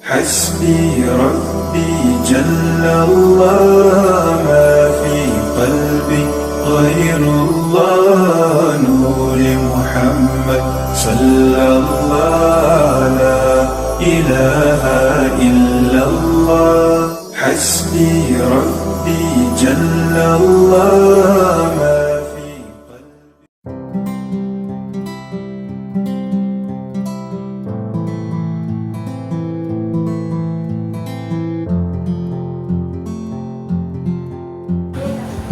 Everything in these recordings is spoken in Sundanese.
حسبي ربي جل الله ما في قلبي غير الله نور محمد صلى الله لا إله إلا الله حسبي ربي جل الله ما في قلبي.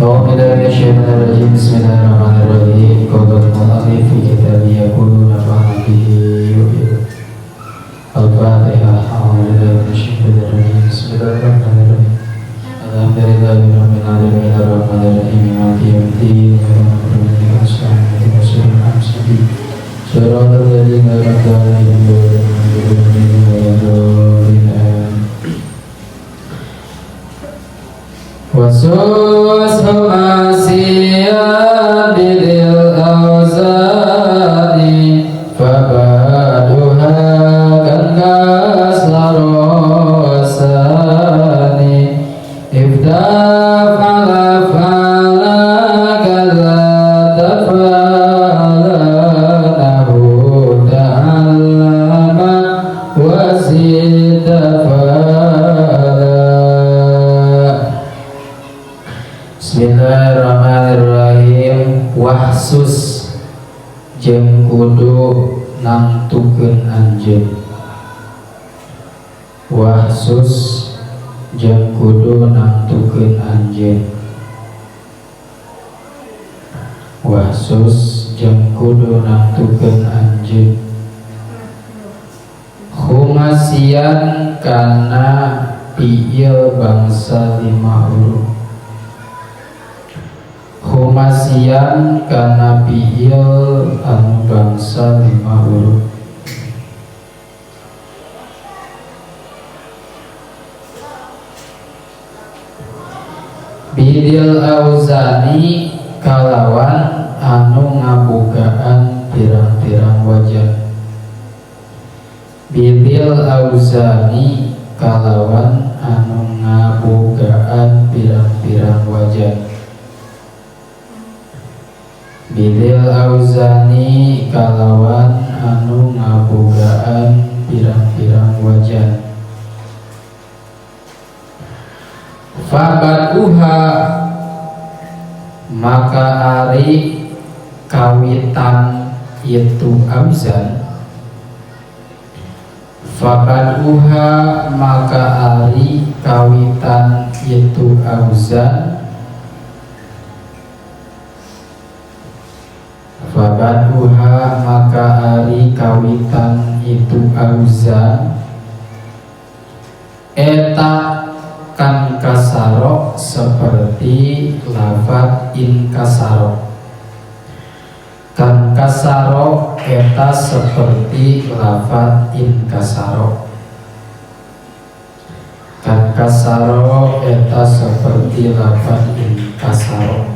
أعوذ بالله من الشيطان الرجيم. بسم الله الرحمن الرحيم. قال المؤلف في كتابه يقول نفعنا به. الفاتحة. أعوذ بالله من الشيطان الرجيم. بسم الله الرحمن الرحيم. الحمد لله رب العالمين الرحمن الرحيم مالك يوم الدين إياك نعبد وإياك نستعين اهدنا الصراط المستقيم صراط الذين أنعمت عليهم غير المغضوب عليهم ولا الضالين آمين. وسوس خماسيا بذي الأوزان فبعدها كالكسر والثاني افتفعل فعل كذا تفعل له تعلم وزد فعلا. Bismillahirrahmanirrahim. Wahsus jeung kudu nangtukeun anjeun. Wahsus jeung kudu nangtukeun anjeun. Wahsus jeung kudu nangtukeun anjeun. Khumasian kana fiil bangsa lima huruf. Khumasian kana fiil anu bangsa lima huruf. Bidil auzani kalawan anu ngabogaan pirang-pirang wajan. Bidil auzani kalawan anu ngabogaan pirang-pirang wajan. Bidil auzani kalawan anu ngabogaan pirang-pirang wajan. Fabaduha maka ari kawitan itu auzan. Fabaduha maka ari kawitan itu auzan. Fabaduha maka ari kawitan itu auzan. Eta kan kasaro seperti lafat in kasaro. Kan kasaro eta seperti lafat in kasaro. Kan kasaro eta seperti lafat in kasaro.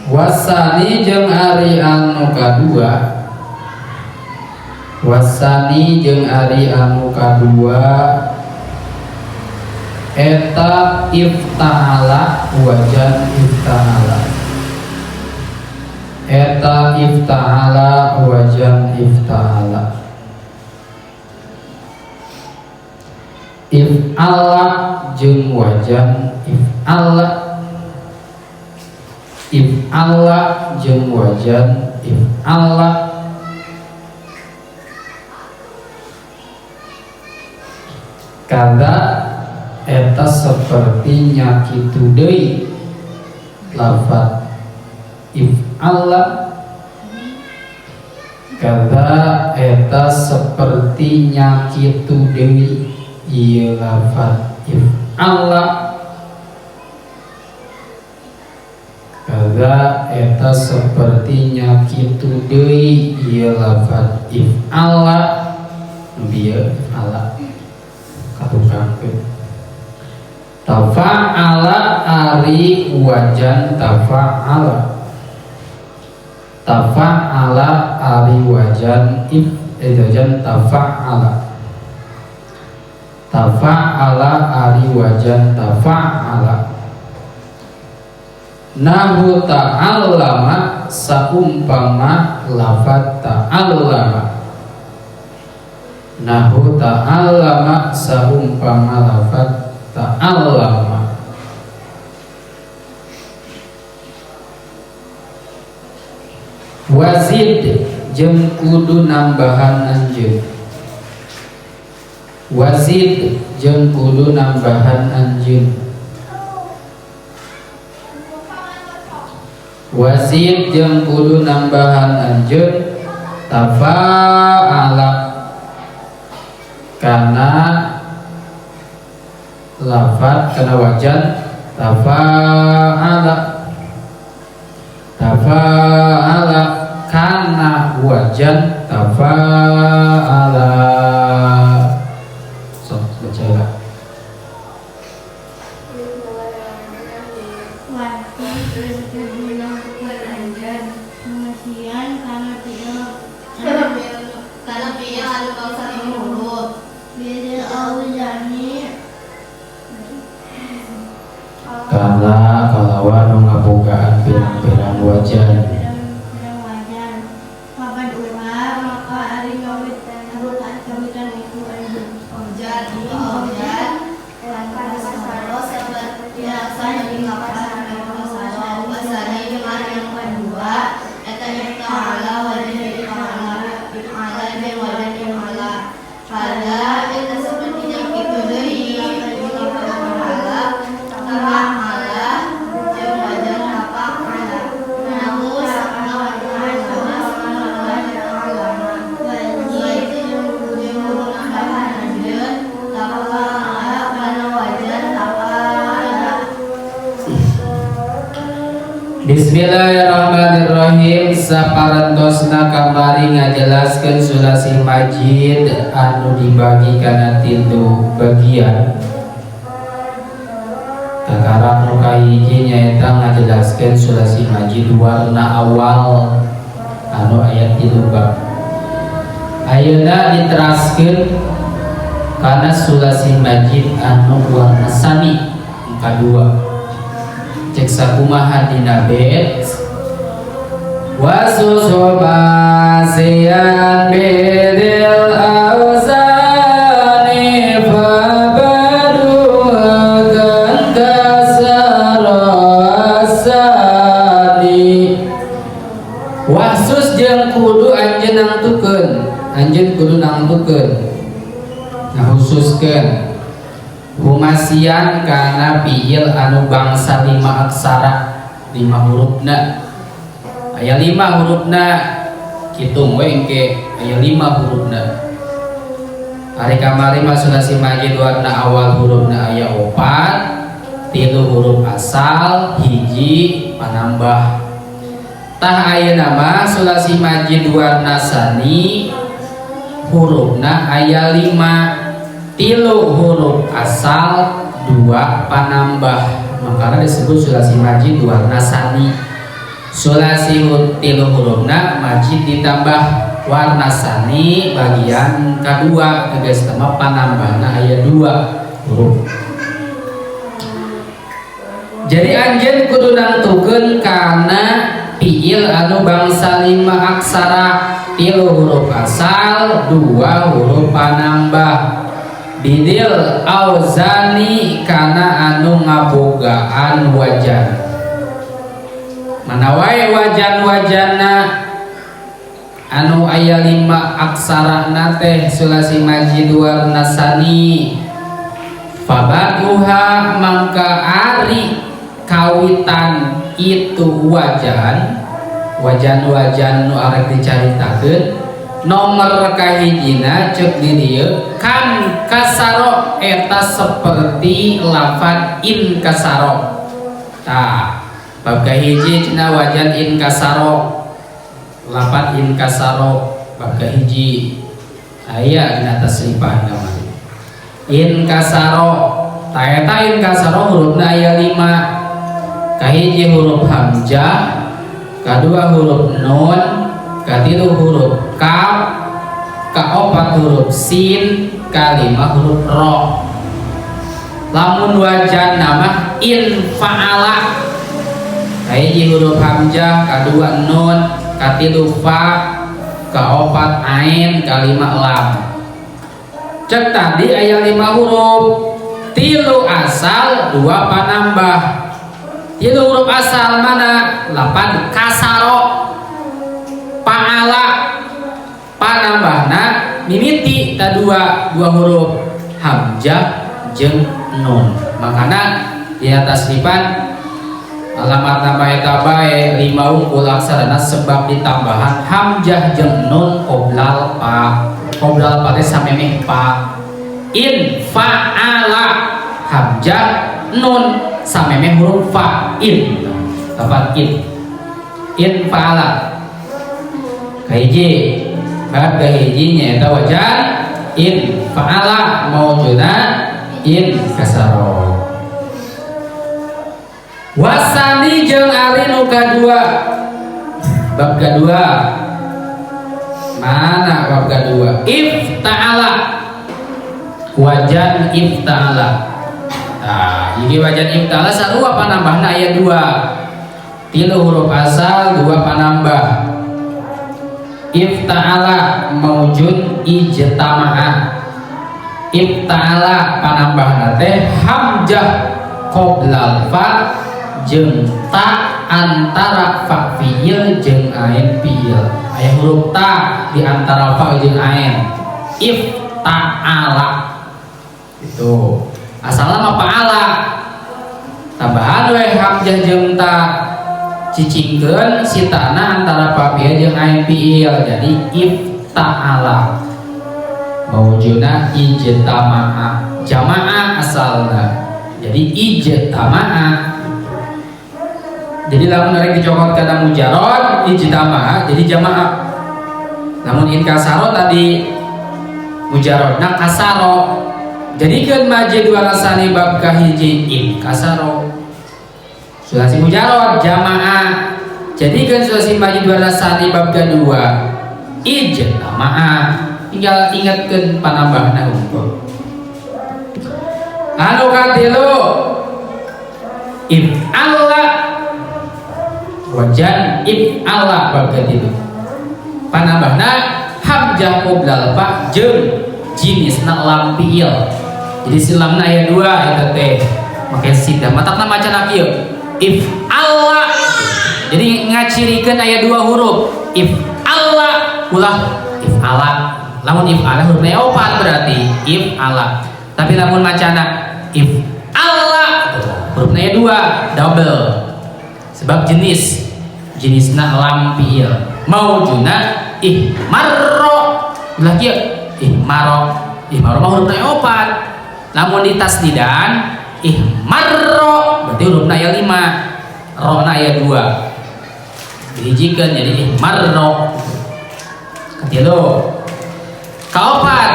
Wasani jeung ari anu kadua. Wasani jeung ari anu kadua eta ifta'ala wajan ifta'ala. Eta ifta'ala wajan ifta'ala. If'ala jeung wajan if'ala. If'ala jeung wajan if'ala. Kada eta sepertinya kitu deui lafat if'ala. Kada eta sepertinya kitu deui ieu lafat if'ala. Kada eta sepertinya kitu deui ieu lafat if'ala. Bieu if'ala katukangkeun. Tafa'ala ari wajan tafa'ala. Tafa'ala ari wajan if'ala. wajan tafa'ala. Tafa'ala ari wajan tafa'ala. Nahu ta'allama saumpama lafat ta'allama. Nahu ta'allama saumpama lafat ta'allama. Wazid jeung kudu nambahan anjeun. Wazid jeung kudu nambahan anjeun. Wazid jeung kudu nambahan anjeun tafa'ala kana lafat kana wajan tafa'ala. Tafa'ala kana wajan tafa'ala. Sok baca lah. Karena kalawan ngabogaan pirang-pirang wajan. Bismillahirrahmanirrahim. Saparantosna kamari ngajelaskeun sulasi majid anu dibagi kana tilu bagian. Kakarang nu kahiji nyaeta ngajelaskeun sulasi majid warna awal anu aya 3 bab. Ayeuna diteraskeun kana sulasi majid anu warna sani kadua. Cek sakumaha dina bet wasusubasian bidil awzani fabaduakan kasarasani. Wasus jeung kudu anjeun nangtukeun, anjeun kudu nangtukeun, ngahususkeun humasian kana fiil anu bangsa 5 aksara, 5 hurufna. Aya 5 hurufna, kitung we engke aya 5 hurufna. Ari kamari mah sulasi majid warna awal hurufna aya 4, 3 huruf asal, 1 panambah. Tah ayeuna mah sulasi majid warna sani hurufna aya 5. 3 huruf asal, 2 panambah. Makanya disebut sulasi majid warna sani. Sulasi 3 hurufna majid ditambah warna sani bagian kedua tegas tambah panambahna aya 2 huruf. Jadi anjeun kudu nangtukeun kana fiil anu bangsa 5 aksara, 3 huruf asal, 2 huruf panambah. Bidil auzani kana anu ngabogaan wajan. Mana wae wajan-wajana anu aya 5 aksara na teh sulasi majid warna sani. Fabaduha mangka ari kawitan itu wajan, wajan-wajan nu arek dicaritakeun. Nomor kahijina cek di dieu kan kasaro eta seperti lafad in kasaro. Tah bab kahiji cenah wajan in kasaro, lafad in kasaro bab kahiji aya dina tasrifah kamari. In kasaro tah eta in kasaro hurufna aya 5. Kahiji huruf hamzah, kadua huruf nun, katilu huruf kaf, Kaopat huruf sin, kalima huruf ro. Lamun wajan nama in fa'ala, kahiji huruf hamzah, kadua nun, katilu fa, kaopat ain, kalima lam. Cek tadi aya lima huruf, tilu asal, dua panambah. Tilu huruf asal mana? Lapan kasaro, paala. Panambahna mimiti ta dua, dua huruf hamzah jeung nun. Makana di atas lipan alamat tambah eta bae lima wungkul aksarana sebab ditambahan hamzah jeung nun qoblal fa. Qoblal fa teh samemeh fa. In fa'ala, hamzah nun samemeh huruf fa, in lafaz in, in fa'ala. Kahiji bab kahiji nyaeta wajan in fa'ala, maujudna in kasaro. Wasani jeung ari nu kadua, bab kadua. Mana bab kadua? If ta'ala, wajan if ta'ala. Nah, ini wajan if ta'ala sarua panambahna aya dua, tilu huruf asal, dua panambah. If ta'ala maujud ijtama'a. If ta'ala panambahna teh hamzah qoblal fa jeung ta antara fa fiil jeung ain fiil. Aya huruf ta di antara fa jeung ain. If ta'ala itu asalna mah fa'ala, tambahan we hamzah jeung ta, cicingkeun si ta'na antara fa fiil jeung ain fiil, jadi if ta'ala. Maujudna ijtama'a, jama'a asalna jadi ijtama'a. Jadi lamun rek dicokot kana mujarad ijtama'a jadi jamaah. Namun in kasaro tadi mujarodna kasaro, jadikeun majid walasani bab kahiji in kasaro. Sulasi mujarod jamaah, jadikeun sulasi majid walasani bab kedua ijtama'a. Tinggal ingatkeun panambahna unggul. Anu katilu if Allah, wajan if Allah bab katilu, panambahna hamzah qoblal fa jeung jinisna lam fiil. Jadi si lamna aya dua eta teh make sidah matakna macana kieu if Allah. Jadi ngacirikeun aya dua huruf if Allah, ulah if Allah. Lamun if Allah hurufna opat berarti if Allah. Tapi lamun macana if Allah hurufna aya dua, double, sebab jenis jenisna lam fiil. Maujuna ih marro, ulah kieu ih maro. Ih maro mah hurufna opat. Lamun ditasdidan ih marro berarti hurufna aya lima, rona aya dua, dihijikeun jadi ih marro. Katilu, kaopat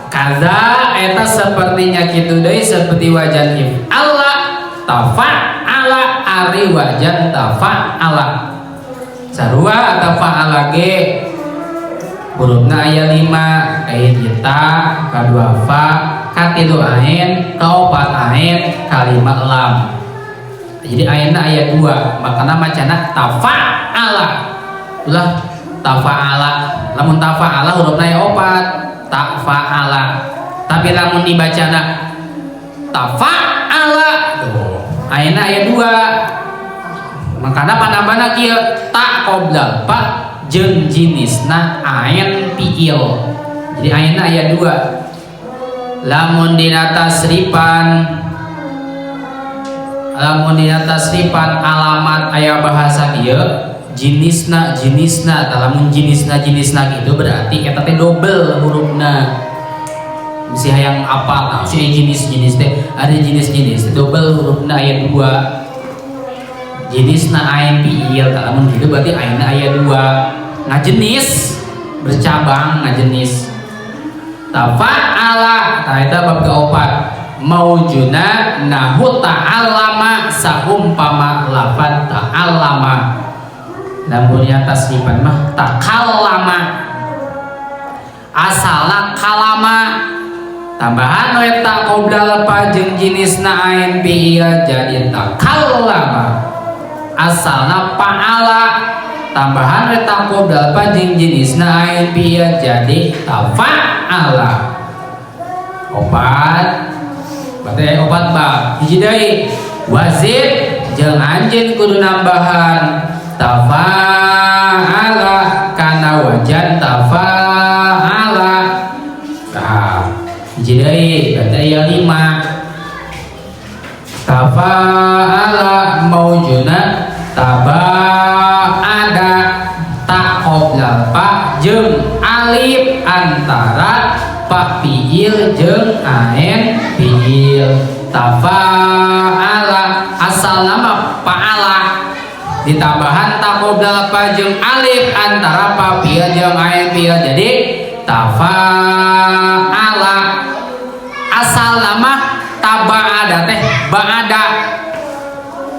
kaza eta sepertinya kitu deui seperti wajan if Allah, tafa'ala. Ari wajan tafa'ala sarua, tafa'ala ge hurufna aya lima, kahiji ta, kadua fa, katilu ain, kaopat ain, kalima lam. Jadi ainna aya dua, makana macana tafa'ala, ulah tafa'ala. Lamun tafa'ala hurufna aya opat tafa'ala. Tapi lamun dibacana tafa'ala tuh aina aya dua, makana panambahna kieu ta qoblal fa jeung jinisna ain fiil. Jadi aina aya dua. Lamun dina tasrifan, lamun dina tasrifan alamat aya bahasa kieu jenisna jenisna. Lamun jenisna jenisna gitu berarti eta teh double hurufna. Bisi hayang apa? Nah, si jenis-jenis teh ada jenis-jenis double hurufna aya dua, jenisna ain fiil. Lamun gitu berarti aina aya dua, ngajenis, bercabang, ngajenis. Tafa'ala tah eta bab keopat, maujuna nahu ta'allama, saumpama lafad ta'allama. Lamun tasrifan mah takallama. Asalna kalama, tambahan we ta qoblal fa jeung jinisna ain fiil jadi takallama. Asalna fa'ala, tambahan we ta qoblal fa jeung jinisna ain fiil jadi tafa'ala. Opat berarti, opat bab. Hiji deui, wazid jeung anjeun kudu nambahan tafa'ala kana wajan tafa'ala. Nah, hiji deui berarti aya lima. Tafa'ala maujuna taba'ada, ta qoblal fa jeung alif antara fa fiil jeung ain fiil. Tafa'ala asal nama fa'ala, ditambahan ta qoblal fa jeung alif antara fa fiil jeung ain fiil jadi tafa'ala. Asal nama taba'ada teh ba'ada,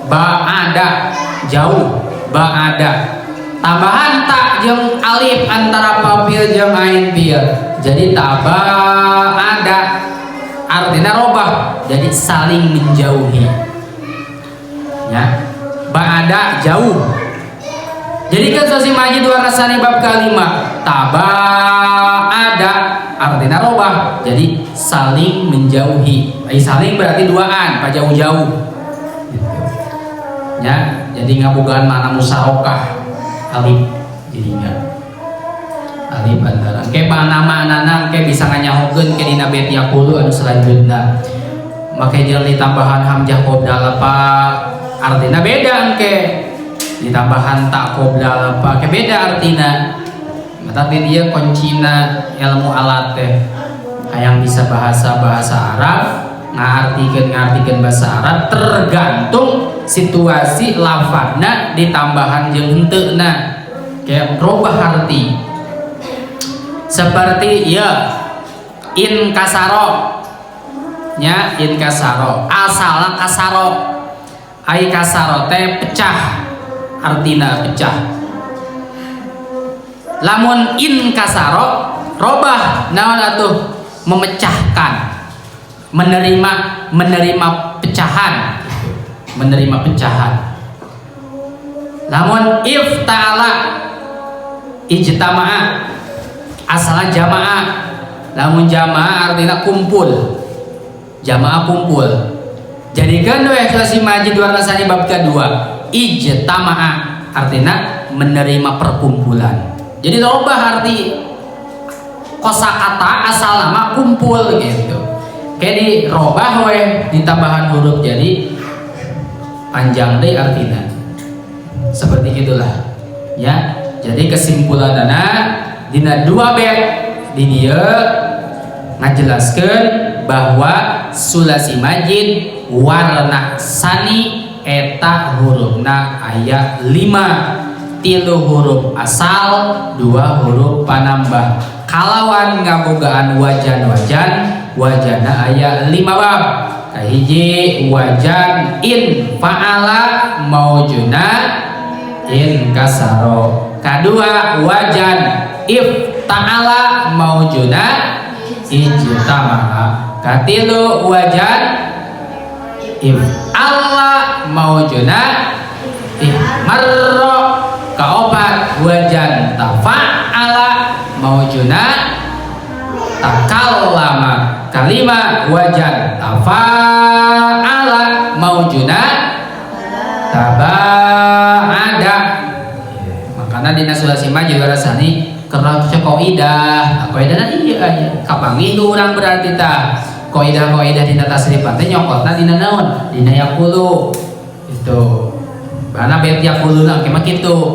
ba'ada jauh, ba'ada, tambahan ta jeung alif antara fa fiil jeung ain fiil jadi taba'ada, artinya robah jadi saling menjauhi ya. Ba'ada jauh. Jadi kan sulasi majid warna sani bab kelima, taba'ada artinya robah jadi saling menjauhi. Saling berarti duaan, pak, jauh-jauh gitu. Ya, jadi ngabogaan mana musarokah alif, jadinya alif antara ke mana mana ke bisa nganyahokeun ke dina bait yaqulu anu selanjutnya. Make jeung ditambahan hamzah qoblal fa artinya beda, engke ditambahan ta qoblal fa ke beda artina. Tapi dia kuncina ilmu alat teh hayang bisa bahasa bahasa Arab, ngartikeun ngartikeun bahasa Arab tergantung situasi lafadna ditambahan jeung henteuna kayak robah arti. Seperti ya in kasaro nya, in kasaro asalna kasaro, ai kasaro teh pecah, artina pecah. Lamun in kasaro robah naon atuh? Memecahkan, menerima, menerima pecahan, menerima pecahan. Lamun ifta'ala, ijtama'a asalnya jamaah. Lamun jamaah artinya kumpul, jamaah kumpul. Jadikan we sulasi majid warna sani bab kedua ijtama'a artinya menerima perkumpulan. Jadi robah arti kosakata, asal nama kumpul gitu, kayak di robah we ditambahan huruf jadi panjang deh artinya. Seperti itulah ya. Jadi kesimpulanana dina dua bait di dia ngajelaskan bahwa sulasi majid warna sani eta hurufna aya lima, tilu huruf asal, dua huruf panambah, kalawan ngabogaan wajan-wajan. Wajana aya lima bab. Kahiji, wajan in fa'ala maujuna in kasaro. Kedua, wajan if ta'ala maujuna ijtama'a. Katilu, wajan if Allah maujuna ihmarro. Kaopat, wajan tafa'ala maujuna takallama. Kalima, wajan tafa'ala maujuna taba'ada. Makanya dina sulasi mah juga rasani karena kaidah kaidah iya iya kapanggih urang berarti ta kaidah kaidah dina tasrifan teh nyokotna dina naon? Dina yaqulu itu. Mana bait yaquluna mah kitu,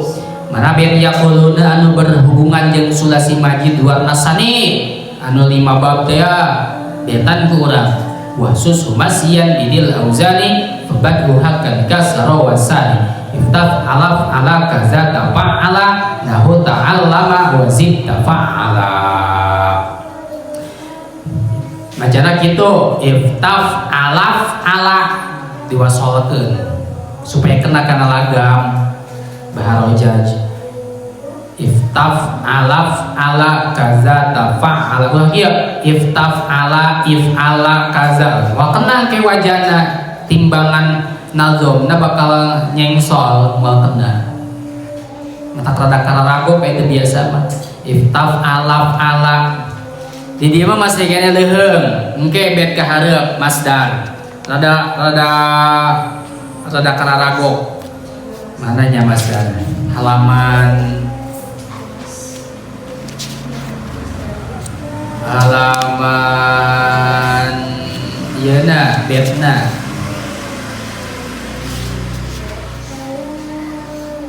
mana bait yaquluna anu berhubungan jeung sulasi majid warna sani anu lima bab teh ya betan ku urang wa susu masiyan bidil auzani fabadhu hakan kasra wasani iftaf alaf ala kaza tafa'ala nahu ta'allama wa zid tafa'ala. Macana kitu, iftaf alaf ala diwasolkeun supaya kena kana lagam baharojaj. Iftaf alaf ala kaza tafa'ala. Ulah kieu iftaf ala if ala kaza. Wah kena ke wajana timbangan nazomna bakal nyengsol moal kena. Mata rada kararago itu biasa mah. Iftaf alaf ala. Di dieu mah masih kene leuheung. Engke bet ka hareup masdar. Rada rada rada kararago. Mananya masdar? Halaman halaman ieu na betna.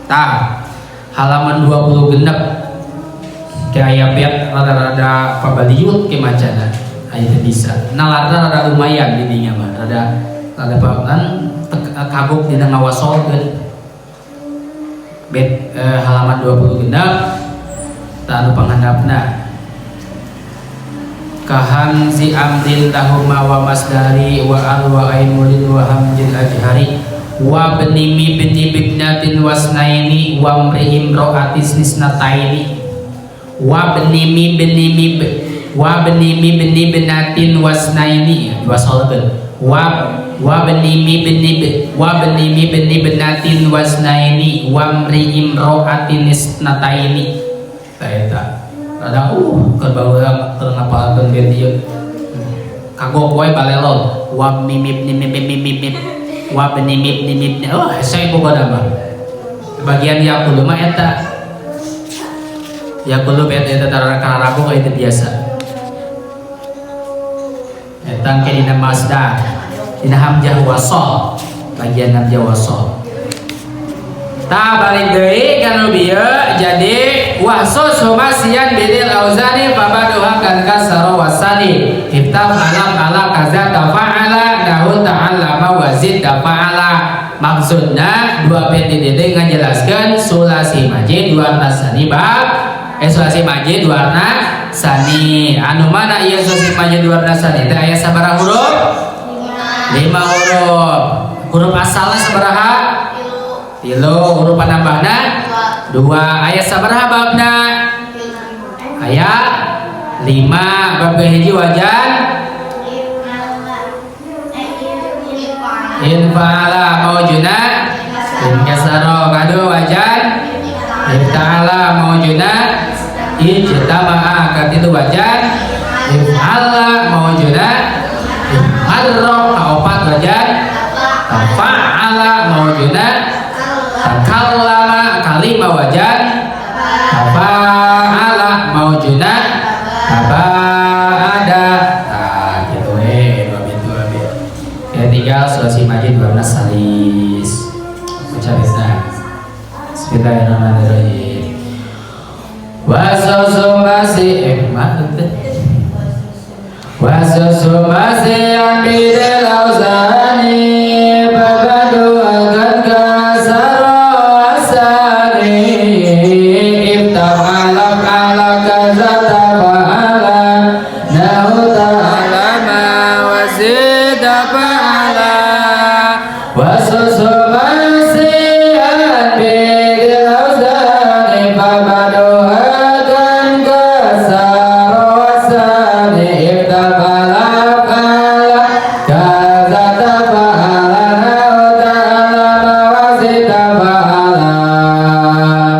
Tah, halaman 20 genep. Kayak bet rada-rada pabaliut ke macana. Aya teu bisa. Nalarna rada lumayan di dinya mah. Rada rada kan kagok dina ngawasolkeun. Bet halaman 20 genep. Tah anu panghandapna. Kahamzi amrin lahuma wa masdari wa al wa ainulin wa hamjil ajhari wa benimi beni bibnatin wasnaini wa mri imroatis nisnataini wa benimi benimi wa benimi beni benatin wasnaini dua solben wa benimi beni wa benimi beni benatin wasnaini wa mri imroatin nisnataini ta rada keur baheula keur ngapalkeun band ieu kagok wae balelol wa mimip mimip mimip wa benimip mimip oh hese pokona mah bagian yaqulu mah eta yaqulu eta tara kararago ka itu biasa eta engke dina masdar dina hamzah wasal bagian hamzah wasal. Ta balik deui ka nu bieu jadi wahsus humasiyan bidil auzani fabaduha kan kasara wasani iftaf alam ala kaza tafa'ala dahu ta'allama wazid tafa'ala. Maksudna dua PTDD ngajelaskeun sulasi majid warna sani bab sulasi majid warna sani anu mana ieu sulasi majid warna sani teh aya sabaraha huruf? 5 huruf. Huruf asalna sabaraha? 3. Huruf penambahna 2. Aya sabaraha babna? Aya 5. Bab kahiji wajan infa'ala maujuna inkasaro. Kadua wajan ifta'ala maujuna ijtama'a. Katilu wajan if'ala maujuna if'arra. Kaopat wajan tafa'ala maujuna takallama. Kalima wajan tafa'ala maujuna tabada. Nah gitu we dua bit dua bit. Ketiga sulasi majid warna salis. Baca bisna. Bismillahirrahmanirrahim. Wasosomasi wasosomasi yang bidil auzani babadu akan kasaro asani ifta'ala ala kaza tafa'ala nahu ta'alama wazida fa'ala wasosomasi yang bidil auzani babadu